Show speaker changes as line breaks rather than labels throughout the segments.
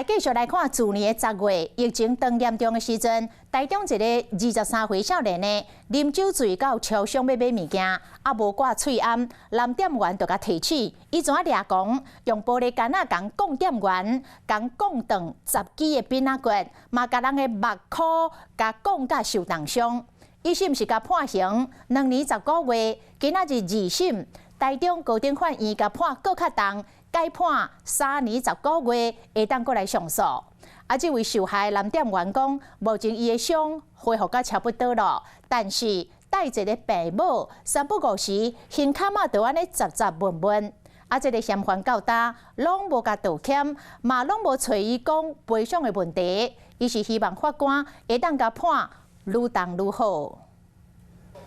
繼續來看，去年的10月，疫情當嚴重的時陣，台中一個23歲少年呢，啉酒醉到超商欲買物件，啊無掛喙罨，男店員就共提醒，伊怎掠狂，用玻璃桿仔共摃店員，共摃斷10支的鞭仔骨，嘛共人的目箍共摃甲受重傷。一審是共判刑2年10個月，今仔日二審，台中高等法院共判閣較重，改判3年10個月，會當閣來上訴。啊，這位受害男店員講，目前伊的傷恢復甲差不多囉，但是帶一个病帽，三不五時，胸坎仔就按呢雜雜悶悶。啊，這个嫌犯到今攏無共道歉，嘛攏無揣伊講賠償的問題。伊是希望法官會當共判愈重愈好。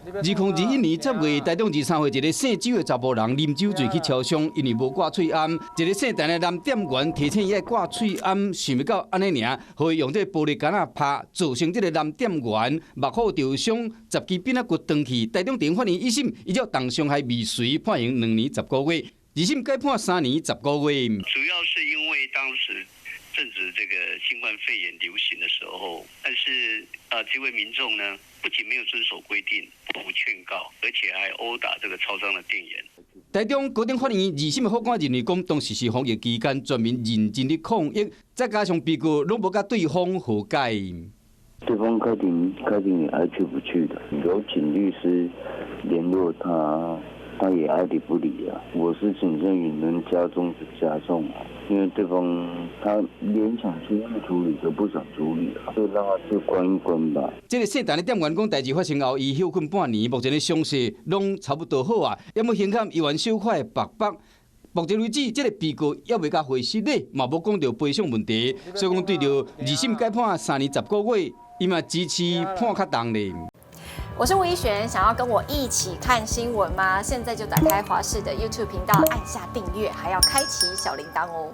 2021年10月，台中23歲一个姓周的查埔人啉酒醉去超商，因為無掛喙罨，一个姓陳的男店員提醒伊愛掛喙罨，想欲到按呢爾，予伊用這个玻璃桿仔拍，造成這个男店員目虎受傷，10支鞭仔骨斷去。台中地方法院一審依照重傷害未遂判刑2年10個月，二審改判3年10個月。
主要是因為當時正值這個新冠肺炎流行的時候，但是啊，這位民眾呢，不僅沒有遵守規定，不服勸告，而且還毆打這個超商的店員。
台中高等法院二審的法官認為講，當時是防疫期間，全民認真的抗疫，再加上被告攏無佮對方和解。
對方開庭開庭也愛去不去的，有請律師聯絡他，他也愛理不理啊。我是傾向於能加重就加重，因為對方他連想出去處理都不想處理啊，就讓他去關一關吧。
這个姓陳的店員講，代誌發生後，伊歇睏半年，目前的傷勢攏差不多好啊，猶過胸坎猶原小可會白白。目前為止，這个被告猶未共回實咧，嘛無講著賠償問題，所以講對著二審改判3年10個月，伊嘛支持判較重咧。
我是吳怡璇，想要跟我一起看新聞嗎？現在就打開華視的 YouTube 頻道，按下訂閱，還要開啟小鈴鐺哦。